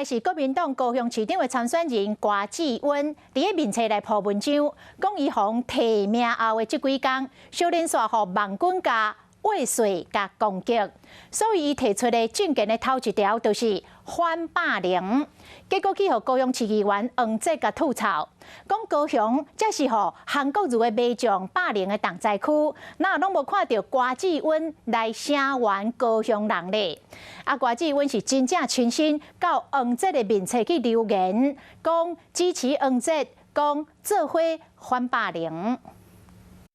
來是國民黨高雄市長的參選人柯志恩，佇咧面冊來鋪文章，講伊予人提名後的這幾工，小連續予網軍共威脅佮攻擊，所以伊提出的政見的頭一條就是反霸凌，結果去予高雄市議員黃捷共吐槽，講高雄才是予韓國瑜的罵將霸凌的重災區，哪攏無看著柯志恩來聲援高雄人咧？啊，柯志恩是真正親身到黃捷的面冊去留言，講支持黃捷，講做伙反霸凌。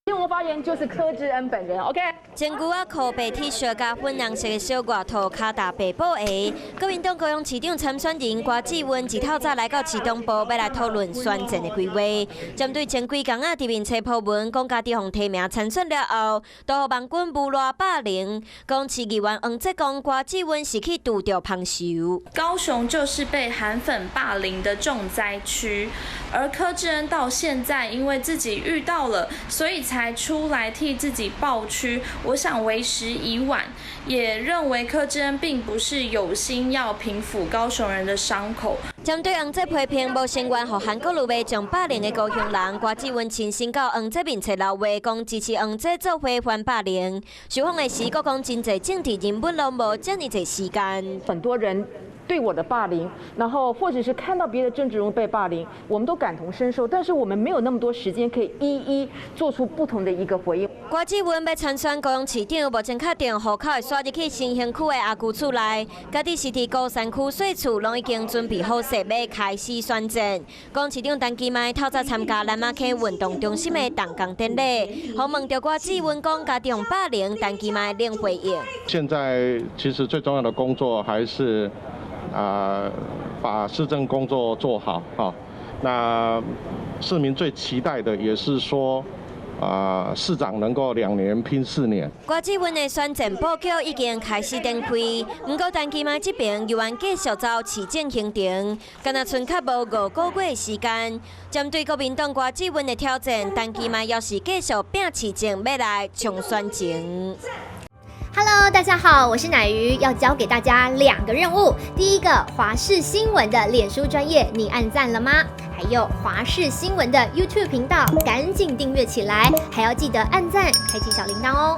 聽我發言就是柯志恩本人，OK。前牛仔褲白 T 恤佮粉紅色的小外套，跤踏白布鞋。國民黨高雄市長參選人柯志恩一透早來到市東部，欲來討論選戰的規劃。針對前幾工仔佇面冊鋪文，講家己予提名參選了後，都予網軍誣賴霸凌。講市議員黃捷講柯志恩是去拄著芳仇。高雄就是被韓粉霸凌的重災區，而柯志恩到現在因為自己遇到了，所以才出來替自己抱屈。我想為時已晚，也認為柯志恩並不是有心要平撫高雄人的傷口。針對黃捷批評無聲援予韓國瑜罵將霸凌的高雄人，柯志恩親身到黃捷面冊留話，講支持黃捷做伙反霸凌。受訪的時，閣講真濟政治人物攏無遮爾濟時間。很多人對我的霸凌，然後或者是看到別的政治人物被霸凌，我們都感同身受，但是我們沒有那麼多時間可以一一做出不同的一個回應。柯志恩欲參選高雄市長，目前確定戶口會徙入去新興區的阿舅厝內，家己是佇鼓山區細厝，攏已經準備好勢，欲開始選戰。高雄市長陳其邁透早參加蘭馬溪運動中心的動工典禮，訪問著柯志恩講家己予霸凌，陳其邁冷回應。現在其實最重要的工作還是把市政工作做好啊。那市民最期待的也是說，市長能夠2年拼4年。柯志恩的選戰布局已經開始展開，毋過陳其邁這邊猶原繼續走市政行程，敢若賰較無5個月時間。針對國民黨柯志恩的挑戰，陳其邁也是繼續拼市政，欲來衝選情。 Hello，大家好，我是乃瑜，要交給大家兩個任務。第一個，華視新聞的臉書專頁，你按讚了嗎？還有華視新聞的 YouTube 頻道，趕緊訂閱起來，還要記得按讚，開啟小鈴鐺哦。